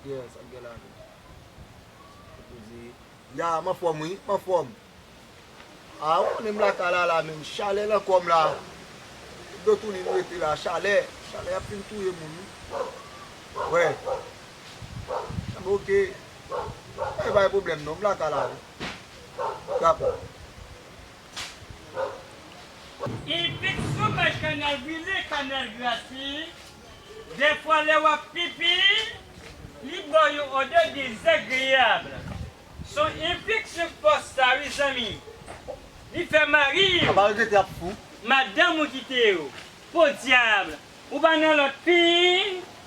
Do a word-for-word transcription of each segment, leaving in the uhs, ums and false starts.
Yeah, sa k gen la menm? Pou di, ya, m anfòm wi, m anfòm. A, ou konnen m lakay la, la menm, chalè nan kò m la. Dotouni m rete la, chalè, chalè ap fin touye moun wi. Wè. Anben, oke. E pa gen pwoblèm non, m lakay la wi. Dakò. Enfeksyon paj kanal brile, kanal glase. Dèfwa lè w ap pipi, li ba w yon odè dezagreyab. Se yon enfeksyon k pòs sa wi zanmi. Li fè mari w, pa regrete ap fou, madanm ou kite w. Podyab, ou pa nan lòt fi,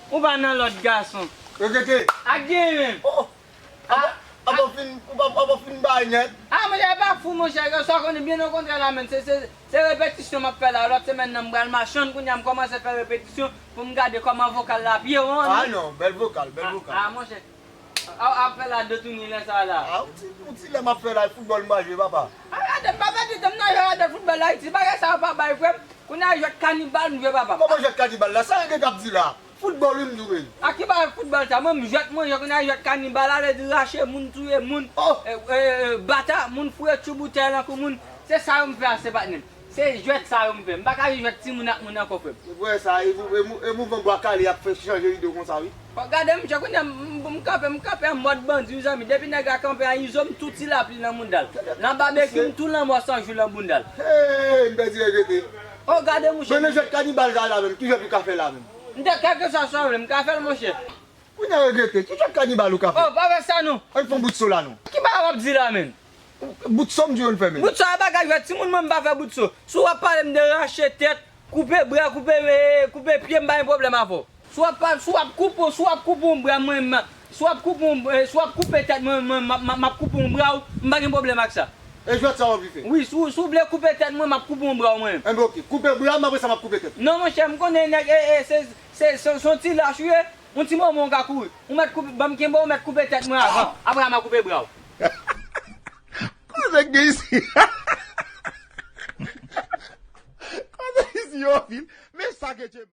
ou pa nan lòt gason. Regrete. Ak genyen menm. Oh. Apa, apa w fin, apa, apa w fin bay nèt? A, monchè, e pa fou, monchè, sa w konnen, byen okontrè la menm, se, se, se repetisyon m ap fè la, lòt semèn nan m pral machann, kounye a m kòmanse fè repetisyon pou m gade kòman vokal la ap ye, w konnen. A non, bèl vokal, bèl vokal. A, monchè, a, ap fè la Dotouni lè sa la. A, yon ti, yon ti lè m ap fè la, foutbòl m pral jwe, papa. A, gade, m pa pèdi tan m nan jwe gade foutbòl Ayiti, bagay sa yo pa bay frè m, kounye a jwèt kanibal m jwe, papa. Kòman jwèt kanibal la? Sa Regrete ap di la? Foutbòl wi m di w. A ki bagay foutbòl sa? Mwen m jwèt mwen, jwèt kounye a jwèt kanibal la, vle di rache moun, touye moun, e, e, e, bata moun, foure tchou boutèy nan kou moun. Se sa yo m fè ase patnè m. Se jwèt sa yo m fè. M pa ka jwe jwèt timoun ak moun ankò frè m. Ou wè sa, e mou-, e mou-, e mouvman bwa kale y ap fè chanje lide w konsa wi. Bon, gade monchè, kounye a m, m, m kanpe, m kanpe an mòd bandi wi zanmi. Depi nèg la kanpe an izo, m tou ti lapli nan mounda l. Nan babekyu, m tou lanmò san jou nan bounda l. Hey, m pèdi Regrete. Oh, gade monchè. Men jwèt kanibal sa la menm, ki jwèt ou ka fè la menm? M te kèlkeswa sa w vle, m ka fè l, monchè. Kounye a Regrete, ki jwèt kanibal ou ka fè? Oh, pa fè sa non. Ann fè yon bout so la non. Ki bagay w ap di la menm? Bout so m di w ann fè menm. Bout so a bagay jwèt timoun, mwen m pa fè bout so. Si w ap pale m de rache tèt, koupe bra, koupe, e, koupe pye, m pa gen pwoblèm avè w. Si w ap pa, si w ap koupe, si w ap koupe yon bra mwen, m, si w ap koupe yon, e, si w ap koupe tèt mwen, mwen, m ap, m ap, m ap koupe yon bra w, m pa gen pwoblèm ak sa. E jwèt sa w anvi fè? Wi, si w, si w vle koupe tèt mwen, m ap koupe yon bra w mwen menm. Enben oke, koupe bra m, apre sa m ap koupe tèt ou. Non monchè, m konnen nèg, e, e, se, se, se, se yon ti lach ou ye, yon ti moman w ka kouri. Ou mèt koupe, ban m kenbe w, ou mèt koupe tèt mwen avan, apre sa m a koupe bra w. Koze k gen isi. Koze isi yo anpil. Men sa ke Dye